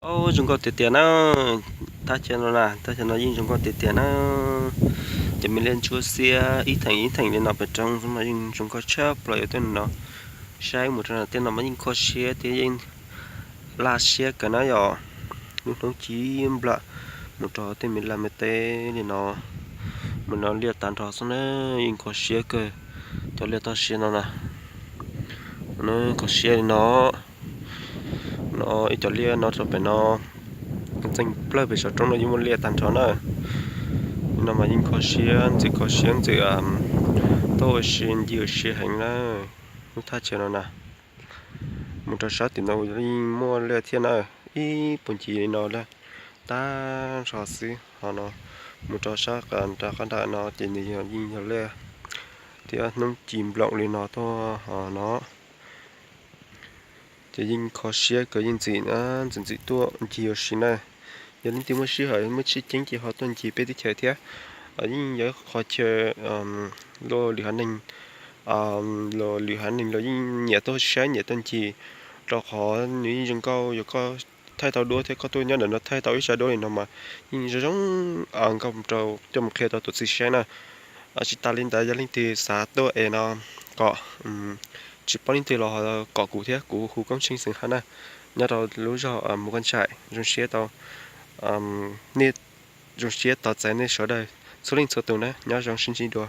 Au, zoo nkauj tiag tiag na. Thaj chaw no na, thaj chaw no yeej zoo nkauj tiag tiag na. Cov me liaj ntsuab xiab ib theem ib theem li no pem roob xwb mas yeej zoo nkauj tshaj plaws. Yuav tuaj no saib mus rau tej no mas yeej kho siab thiab yeej laj siab kawg na yom. Lub hnub ci nplam mus rau tej me laj me teb li no, mus no liaj tag nrho xwb na, yeej kho siab kawg. Cov liaj toj siab no na, kho siab li no. No ib cov liaj no rau pem no, txeeg plawg pem saum roob no yeej muaj liaj tag nrho na. No mas yeej kho siab ntxwm, kho siab ntxwm, tuaj ua si ncig ua si heev na. Lub thaj chaw no na, mus rau sab tim no yeej muaj liaj thiab na. Ib puag ncig li no lawm tag nrho xwb ho no, mus rau sab nram qab nram no ces nws yog yeej yog liaj thiab hnub ci nploom li no tuaj ho no. Ces yeej kho siab kawg, yeej ntxim na, ntxim ntxim tuaj ncig ua si na. Yog leej twg muaj sij hawm muaj tsim ceeb ces ho tuaj ncig peb teb chaws thiab. Yeej yog qhov chaw luag lwm haiv neeg, luag lwm haiv neeg los yeej nyiam tuaj saib nyiam tuaj ncig, rau qhov nws yeej zoo nkauj. Yog koj thaij tau duab thiab koj tuaj nyob ntawm no thaij tau ib sab duab li no mas yeej zoo zoo nkauj rau coj mus qhia rau tus txiv saib na. Tsis tas li ntawd yog leej twg xav tuaj es no kom tsis paub leej twg los kom kuv thiab kuv hu Koob Tsheej Xeem Haj na, nyob rau lub zog Mus Koj Ntshaim. Zoo siab tau, nej zoo siab tos txais nej sawv daws txhua leej txhua tus na, nyob zoo sib ntsib dua.